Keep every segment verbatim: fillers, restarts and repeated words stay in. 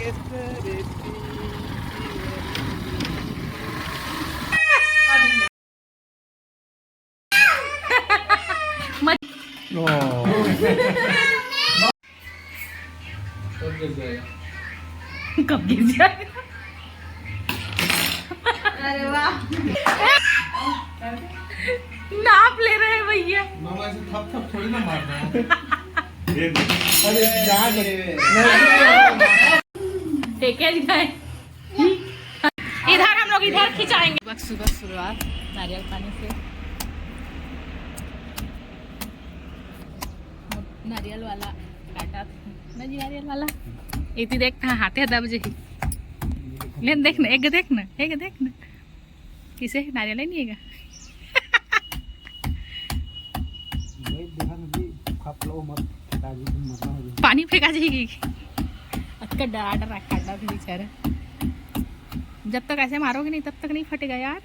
कब गिर जाएगा? अरे वाह, नाप ले रहे हैं भैया। मामा ऐसे थप थप थोड़ी ना मारना है। अरे यार, देखे जाए। इधर हम लोग इधर खिंचाएंगे। बस सुबह शुरुआत नारियल पानी से। नारियल वाला काटा था ना जी, नारियल वाला। इति देख था, हाथे दब जे। ले देख ना, एक देख ना, एक देख ना। किसे नारियल ही नहीं हैगा। पानी फेंका जाएगी। अतका डरा डरा काटा था बेचारा। जब तक ऐसे मारोगे नहीं, तब तक नहीं फटेगा यार।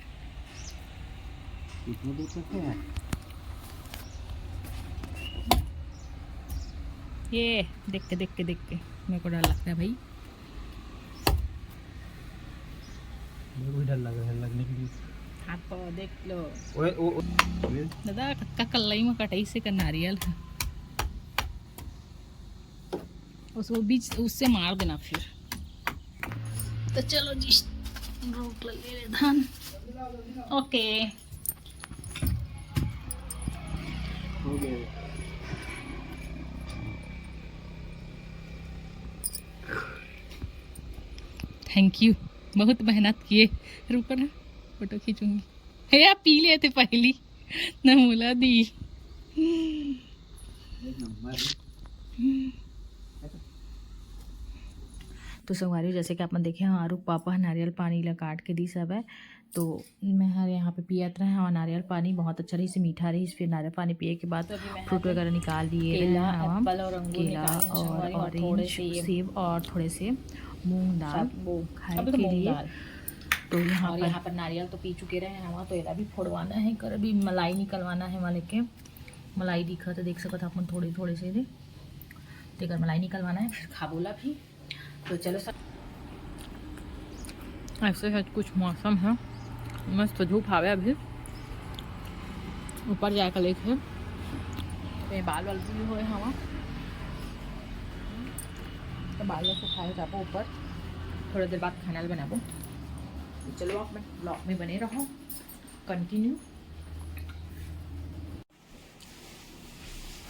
कितने दूर तक है? ये देख के, देख के, देख के मेरे को डर लगता है भाई। मेरे को भी डर लग रहा है लगने के लिए। आप देख लो। ओए, ओ, ओ। दादा, कक्का कल्लाई में कटाई से का नारियल है। उसको बीच उससे मार देना फिर। तो चलो जी, रोक ले ले धान। ओके। हो गया। थैंक यू, बहुत मेहनत किए। रुको ना, फोटो खींचूंगी। हे, आप पी लेते पहली, न मुला दी। तो संगवारी, जैसे कि आप मन देखे हैं, आरू पापा ह नारियल पानी ला काट के दिस हवय, तो मैं हर यहाँ पे पियत रहे और नारियल पानी बहुत अच्छा रहिस, मीठा रहिस। फिर नारियल पानी पिए के बाद तो अभी मैं फ्रूट यहाँ पे वगैरह निकाल लिए रहे केला, हैं हम, एप्पल और अंगूर केला निकाले हैं और संगवारी, और थोड़े ऑरेंज, से ये सेब और थोड़े से मूंग दाल सब वो, खाए अभी तो के मूंग लिए। दाल। तो यहाँ और पर यहाँ पर नारियल तो पी चुके रहे हैं हम, तो एला भी फोड़वाना है, कर अभी मलाई निकलवाना है वाले के। मलाई दिखा तो देख सकत आप मन थोड़े थोड़े से दे, तेकर मलाई निकलवाना है, फिर खाबोला भी। तो चलो सब। ऐसे है कुछ मौसम है, मस्त धूप आवे अभी, ऊपर जाए का लेक है। ये बाल वाल भी होए हवा, तो बाल वाल सुखाए जाबो ऊपर, थोड़ा देर बाद खाना बनाबो। तो चलो आप ब्लॉग में बने रहो, कंटिन्यू।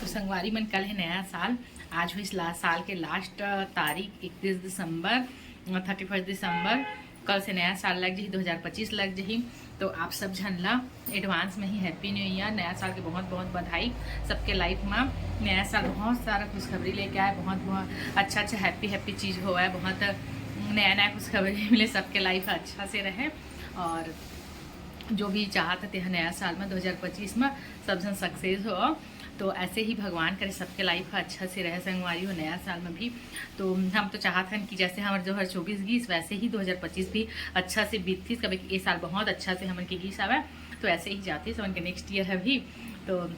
तो संगवारी मन, कल है नया साल, आज हुई ला-, साल के लास्ट तारीख इकतीस दिसंबर, थर्टी फर्स्ट दिसंबर। कल से नया साल लग जही, दो हज़ार पच्चीस लग जही। तो आप सब झन ला एडवांस में ही हैप्पी न्यू ईयर, नया साल के बहुत बहुत बधाई। सबके लाइफ में नया साल बहुत सारा खुशखबरी लेके आए, बहुत बहुत अच्छा अच्छा हैप्पी हैप्पी चीज़ होवय, बहुत नया नया खुशखबरी मिले, सबके लाइफ अच्छा से रहे। और जो भी चाहत हे तेहा नया साल में दो हज़ार पच्चीस में सब झन सक्सेस हो। तो ऐसे ही भगवान करे सबके लाइफ ह अच्छा से रहे संगवारी हो नया साल में भी। तो हम तो चाहत हन कि जैसे हमर दो हज़ार चौबीस गीस वैसे ही दो हज़ार पच्चीस भी अच्छा से बीततिस, काबर कि ये साल बहुत अच्छा से हमन के गीस आवे, तो ऐसे ही जातिस हमन के नेक्स्ट ईयर ह भी। तो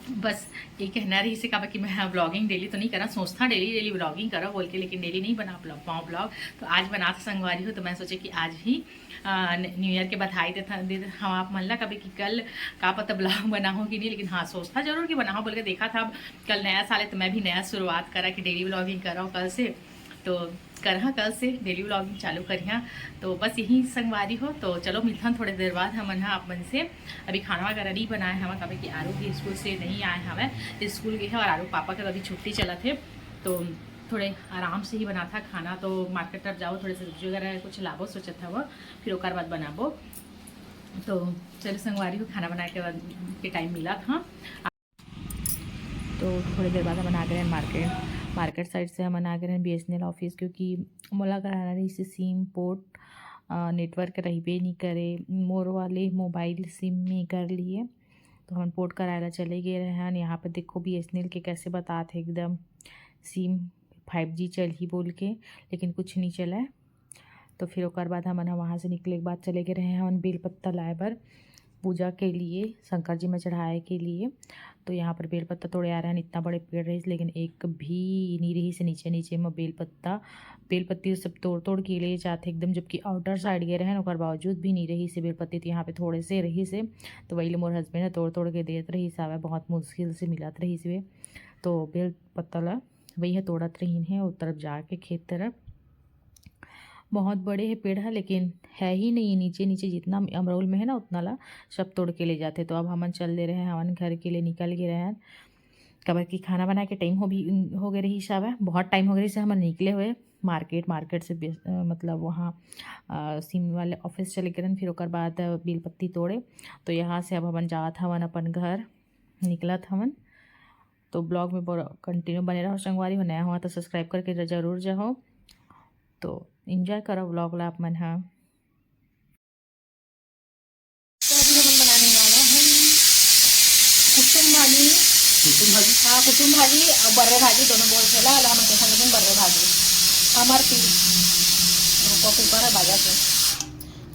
बस ये कहना रहिस हे, काबर कि मैं ब्लॉगिंग डेली तो नहीं करा, सोचता डेली डेली ब्लॉगिंग करा बोल के, लेकिन डेली नहीं बना पाऊँ ब्लॉग। तो आज बनात संगवारी हो, तो मैं सोचे कि आज ही आ, न-, न्यू ईयर के बधाई देत ह-, देत हव आप मन ला, काबर कि कल का पता ब्लॉग बनाहूँ कि नहीं, लेकिन हाँ, सोचता जरूर कि बनाहूँ बोल के। देखा था, अब कल नया साल है तो मैं भी नया शुरुआत करा कि डेली ब्लॉगिंग करा कल से, तो करहा कल से डेली ब्लॉगिंग चालू करिहा। तो बस यही संगवारी हो, तो चलो मिलथन थोड़े देर बाद हमन ह आप मन से। अभी खाना वगैरह नहीं बनाए हवा, काबर कि आरू भी स्कूल से नहीं आए हवे, स्कूल गए हैं और आरू पापा के अभी छुट्टी चलत है, तो थोड़े आराम से ही बनाथा खाना। तो मार्केट तरफ जाओ, थोड़े सब्जी वगैरह कुछ लाबो सोचत हव, फिर ओकर बाद बनाबो। तो चलो संगवारी हो, खाना बनाए के बाद के टाइम मिला था। तो थोड़ी देर बाद हमन आ गए हैं मार्केट। मार्केट साइड से हमन आ गए हैं बीएसएनएल ऑफिस, क्योंकि मोला कराना रहिस सिम पोर्ट, अ, नेटवर्क रहिबे नहीं करे, मोर वाले मोबाइल सिम में कर लिए। तो हमन पोर्ट कराए ला चले गए रहे हैं। यहाँ पे देखो बीएसएनएल के कैसे बतात हे एकदम सिम फाइव जी चलही बोल के, लेकिन कुछ नहीं चला है। तो फिर ओकर बाद हमन ह वहाँ से निकले के बाद चले गए रहे हमन बेल पत्ता लाए बर। पूजा के लिए, शंकर जी में चढ़ाए के लिए। तो यहाँ पर बेल पत्ता तोड़े आ रहे हैं। इतना बड़े पेड़ रहिस, लेकिन एक भी नहीं रहिस नीचे, नीचे में बेल पत्ता, बेल पत्ती सब तोड़ तोड़ के ले जाते एकदम, जबकि आउटर साइड गए रहे, ओकर बावजूद भी नहीं रहिस बेल पत्ती। तो यहाँ पे थोड़े से रहिस, तो वही ले मोर हस्बैंड ह तोड़ तोड़ के देत रहिस हवे, बहुत मुश्किल से मिलत रहिस वे। तो बेल पत्ता ला वही ह तोड़त रहिन है, उस तरफ जाके खेत तरफ। बहुत बड़े है पेड़ है, लेकिन है ही नहीं नीचे, नीचे जितना अमरूल में है ना, उतना ला सब तोड़ के ले जाते। तो अब हमन चल दे रहे हैं, हमन घर के लिए निकल गए रहे हैं, काबर कि खाना बनाए के टाइम हो भी हो गए रहिस हवे, बहुत टाइम हो गए रहिस हमन निकले हुए मार्केट। मार्केट से बेस-, अ, मतलब वहाँ, अ, सिम वाले ऑफिस चले गए रहन, फिर ओकर बाद, अ, बेल पत्ती तोड़े। तो यहाँ से अब हमन जात हवन अपन घर, निकलत हवन। तो ब्लॉग में पूरा कंटिन्यू बने रहो संगवारी हो, नया हुआ तो सब्सक्राइब करके ज-, जरूर जाओ। तो एंजॉय करो ब्लॉग ला आप मन हा। तो अभी हम बनाने वाला है कुसुम भाजी। कुसुम भाजी? हाँ, कुसुम भाजी और बर्रे भाजी दोनों बोलथे ला, ला हमन कइसन लेकिन बर्रे भाजी। हमार पी-, रुको, कुकर है बाजा के।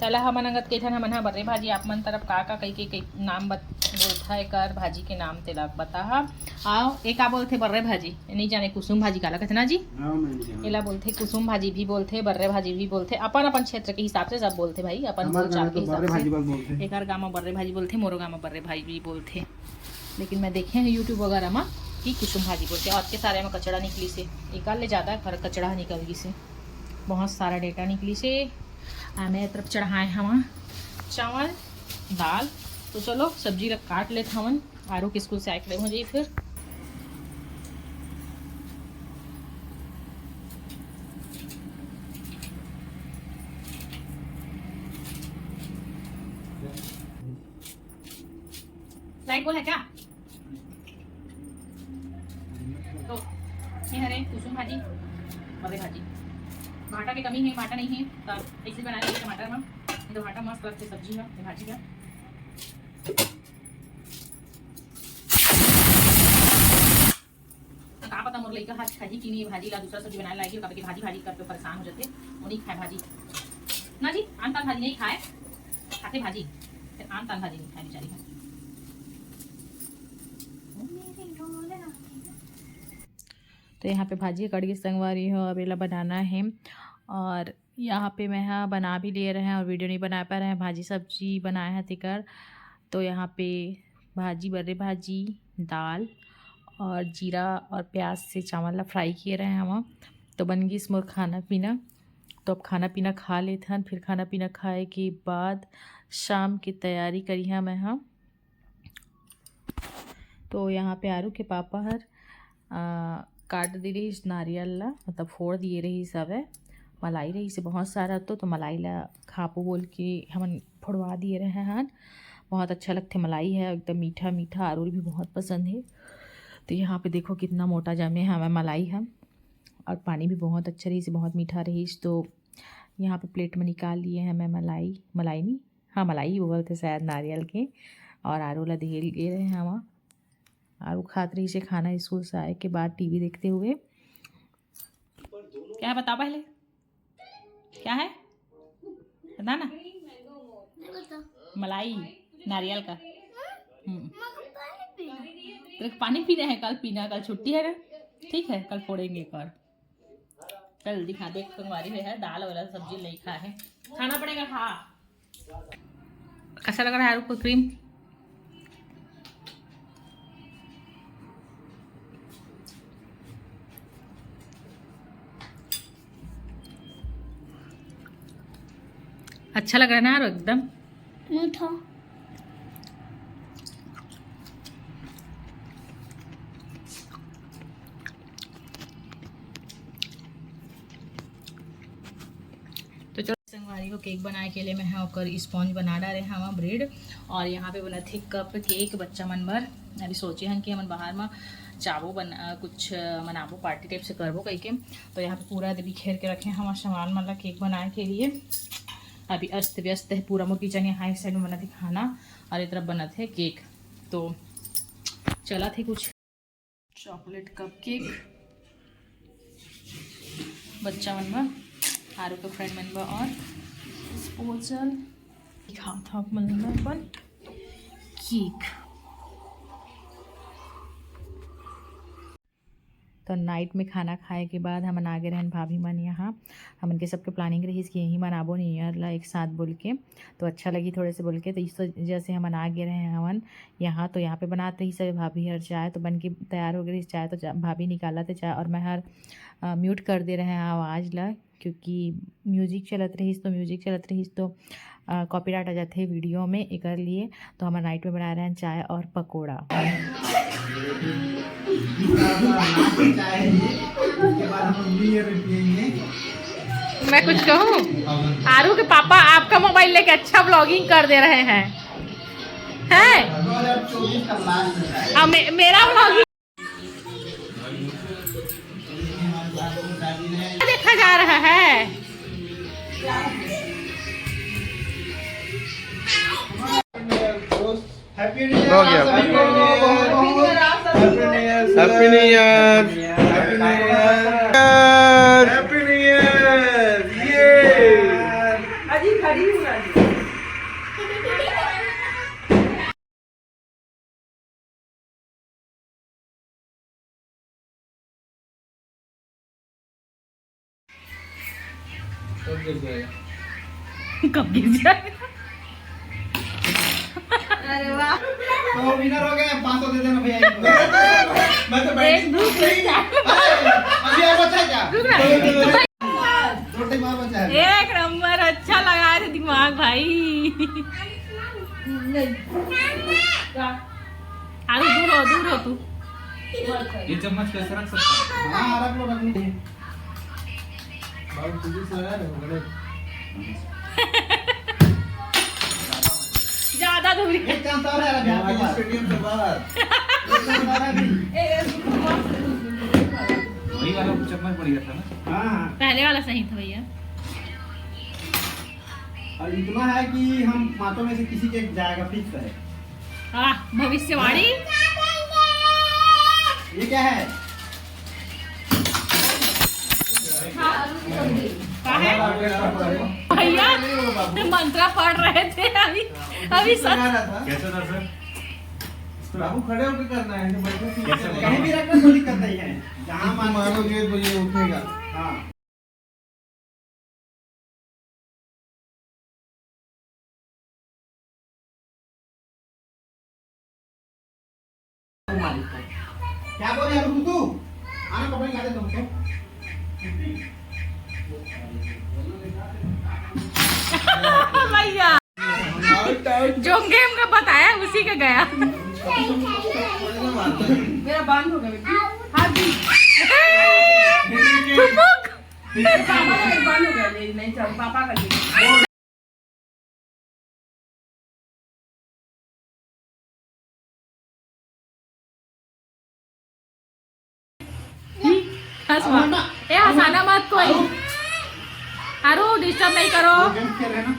तेला हमन अंगत के ठन हमन हा बर्रे भाजी, आप मन तरफ का का कई के, कई नाम बत-, बोलथा एकर भाजी के नाम तेला बताहा। आओ, ए का बोलथे बर्रे भाजी? ए नहीं जाने कुसुम भाजी काला कथे ना जी? हाँ, मैं नहीं जानता। एला बोलथे कुसुम भाजी भी बोलथे, बर्रे भाजी भी बोलथे, अपन अपन क्षेत्र के हिसाब से सब बोलथे भाई, अपन हमारे बोल गाँव चाल में के तो हिसाब बर्रे से। भाजी बस बोलथे। एकर गाँव में बर्रे भाजी बोलथे, मोरो गाँव में बर्रे भाजी भी बोलथे, लेकिन मैं देखे हैं YouTube वगैरह में कि कुसुम भाजी बोलथे। और के सारे में कचड़ा निकली से, एकर ले ज़्यादा घर कचड़ा निकल गई से, बहुत सारा डेटा निकली से। आ, मैं तरफ चढ़ाए हवा चावल, दाल। तो चलो सब्जी ला काट लेत हवन, आरू के स्कूल से आए के टाइम हो जाई फिर। लाइट बोल है क्या? तो ये हरे कुसुम भाजी, बर्रे भाजी। भाटा के कमी है, भाटा नहीं है, तब ऐसे बना लेंगे टमाटर में। ये तो भाटा मस्त लगते सब्जी में, ये भाजी का। तो का पता मोर लइका आज खाही कि नहीं भाजी ला, दूसरा सब्जी बनाए लागी, काबर कि भाजी भाजी करके परेशान हो जाते, वो नहीं खाए भाजी। ना जी, आन तान भाजी नहीं खाए, खाते भाजी, फिर आन तान भाजी नहीं खाए बेचारी। तो यहाँ पे भाजी कट गई संगवारी हो, अब एला बनाना है। और यहाँ पे मैं हा बना भी लिए रहे हैं और वीडियो नहीं बना पा रहे हैं, भाजी सब्जी बनाए हैं तिकर। तो यहाँ पे भाजी, बर्रे भाजी, दाल और जीरा और प्याज से चावल ला फ्राई किए रहे हैं हम। तो बन गई मोर खाना पीना। तो अब खाना पीना खा लेथन, फिर खाना पीना खाए के बाद शाम की तैयारी करिहा मैं हा। तो यहाँ पे आरू के पापा हर, आ, काट दे रहिस नारियल ला, मतलब फोड़ दिए रहिस हवे। मलाई रहिस बहुत सारा तो, तो मलाई ला खाबो बोल के हमन फोड़वा दिए रहे हन। बहुत अच्छा लगथे, मलाई है एकदम मीठा मीठा, आरू भी बहुत पसंद है। तो यहाँ पे देखो कितना मोटा जमे हवे मलाई ह, और पानी भी बहुत अच्छा रहिस, बहुत मीठा रहिस। तो यहाँ पे प्लेट में निकाल लिए हैं मैं मलाई, मलाई नहीं, हाँ, मलाई ही बोलथे शायद नारियल के। और आरू ला दे गे रहे हवा, आरू खात रहिस हे खाना स्कूल से आए के बाद टीवी देखते हुए। क्या है बताओ पहले, क्या है बताना? मलाई, नारियल का। हम्म। तेरे को पानी पीना है, कल पीना, कल छुट्टी है ना, ठीक है, कल फोड़ेंगे एक और। चल दिखा दे, कंगवारी हुए है, दाल वाला सब्जी नहीं खा है, खाना पड़ेगा, खा। कैसा लग रहा है आपको क्रीम? अच्छा लग रहा है ना यार एकदम? मीठा। तो चलो संगवारी हो, केक बनाए के लिए मैं हा ओकर स्पॉन्ज बना डारे हवा ब्रेड। और यहाँ पे बनत हे कप केक बच्चा मन बर। अभी सोचे हन कि हमन बाहर में जाबो बन-, अ, कुछ, अ, मनाबो, पार्टी टाइप से करबो कहिके। तो यहाँ पे पूरा बिखेर के रखे हवा सामान मन ला केक बनाए के लिए। अभी अस्त व्यस्त है पूरा मोर किचन। यहाँ एक साइड में बनत हे खाना और एक तरफ बनत हे केक। तो चलत हे कुछ चॉकलेट कप केक बच्चा मन बर, आरू के फ्रेंड मन बर और स्पोर्ट्स दिखात हव आप मन ला अपन। ठीक। तो नाइट में खाना खाए के बाद हमन आ गे रहन भाभी मन यहाँ। हमन के सबके प्लानिंग रहिस कि यहीं मनाबो न्यू ईयर ला एक साथ बोल के, तो अच्छा लगी थोड़े से बोल के, तो इस वजह से हमन आ गे रहे हवन यहाँ। तो यहाँ पे बनात रही सब भाभी हर चाय, तो बन के तैयार हो गई चाय, तो जा- भाभी निकालत हे चाय और मैं हर म्यूट कर दे रहे हैं आवाज़ ला, क्योंकि म्यूजिक चलत रहिस तो म्यूजिक चलत रहिस तो कॉपीराइट आ जाथे वीडियो में, एकर लिए। तो हमर नाइट में बनाए रहन चाय और पकौड़ा। मैं कुछ कहूँ? आरू के पापा आपका मोबाइल लेके अच्छा व्लॉगिंग कर दे रहे हैं, हैं? अब मे, मेरा व्लॉगिंग देखा जा रहा है। Happy New Year, हो गया। आप सभी को बहुत, बहुत, बहुत Happy New Year, Happy New Year। Happy New Year। Happy New Year। ये। अजी खड़ी हूँ ना जी। कब गिर जाएगा? कब गिर जाएगा? अरे वाह। तो विनर हो गए, पाँच सौ दे देना भैया इनको। मैं तो बैटिंग एक, दो, नहीं। तीन, चार। अरे, अभी और बचा है क्या? रुक ना। दो टाइम और बचा है। एक नंबर, अच्छा लगा रे दिमाग भाई। नहीं। अरे दूर हो, दूर हो तू। ये चम्मच कैसे रख सकता है? हाँ, रख लो, रख लो। बाबू, तुझे से यार, हो गए। ज्यादा दूरी। एक चांस और है, अभी आपके पास। स्टेडियम से बाहर। एक चांस और है अभी। वही वाला चम्मच बढ़िया था ना? हाँ, हाँ। पहले वाला सही था भैया। और इतना है कि हम पांचों में से किसी के जाएगा, फिक्स है। हाँ, भविष्यवाणी। ये क्या है? का है? भैया, मंत्र पढ़ रहे थे अभी, अभी सब। कैसा था सर? बाबू खड़े होकर करना है, बैठे कैसे कहीं भी रखना, कोई दिक्कत नहीं है। जहाँ मानोगे तो ये उठेगा। हाँ। क्या बोल रहा है तू? आना, कपड़े निकाल दे तुमको। भैया, जो गेम का बताया, उसी का गया। मेरा बंद हो गया बेटी। हाँ जी। फुफुक। पापा का बंद हो गया, नहीं, नहीं चल, पापा का नहीं। हंस मत। ए, हंसाना मत कोई। आरू, डिस्टर्ब नहीं करो। गेम खेल रहे हैं ना?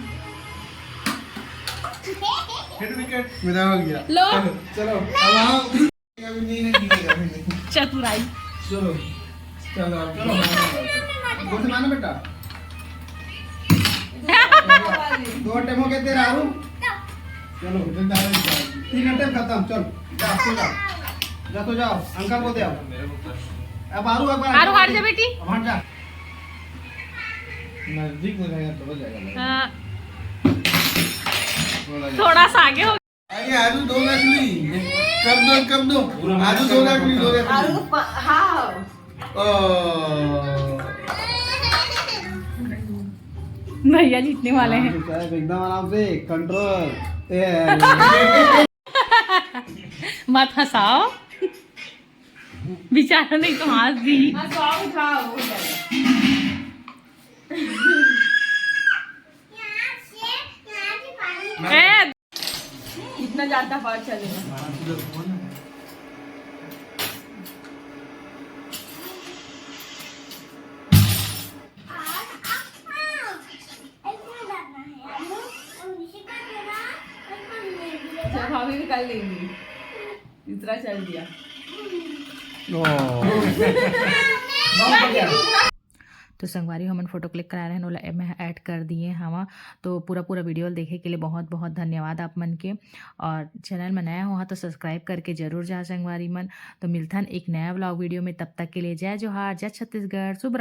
Hit wicket. मेरा हो गया। लो। चलो, चलो, अब आओ। अभी नहीं, नहीं, नहीं, अभी नहीं। चतुराई। चलो, चलो, चलो। गोल से मारना बेटा। दो अटेम्प्ट हो गए तेरा, आरू। चलो, तीन अटेम्प्ट खत्म, चल। जा, सो जा। जा, सो जाओ, अंकल को दे आओ। अब आरू, अब आरू, हट जा बेटी। अब हट जा। नजदीक में रहेगा तो हो जाएगा। हाँ। थोड़ा सा आगे हो। अरे आरू दो लाख ली, कर दो, कर दो। आरू दो लाख ली, दो लाख ली। आरू पा-, हाँ। ओ। भैया जीतने वाले हैं। आरू साहब एकदम आराम से, कंट्रोल। ए, अरे। मत हंसाओ। बेचारा नहीं तो हंस दी। हाँ, तो आओ, उठाओ, उठाओ। ए, इतना ज्यादा पार चलेगा। अच्छा, भाभी भी कर लेंगी। तीसरा चल दिया। ओ। तो संगवारी हो, हमन फोटो क्लिक कराए रहन, ओला एमे ऐड कर दिए हवा। तो पूरा पूरा वीडियो ल देखे के लिए बहुत बहुत धन्यवाद आप मन के। और चैनल में नया हो तो सब्सक्राइब करके जरूर जा संगवारी मन। तो मिलथन एक नया व्लॉग वीडियो में, तब तक के लिए जय जोहार, जय छत्तीसगढ़, शुभ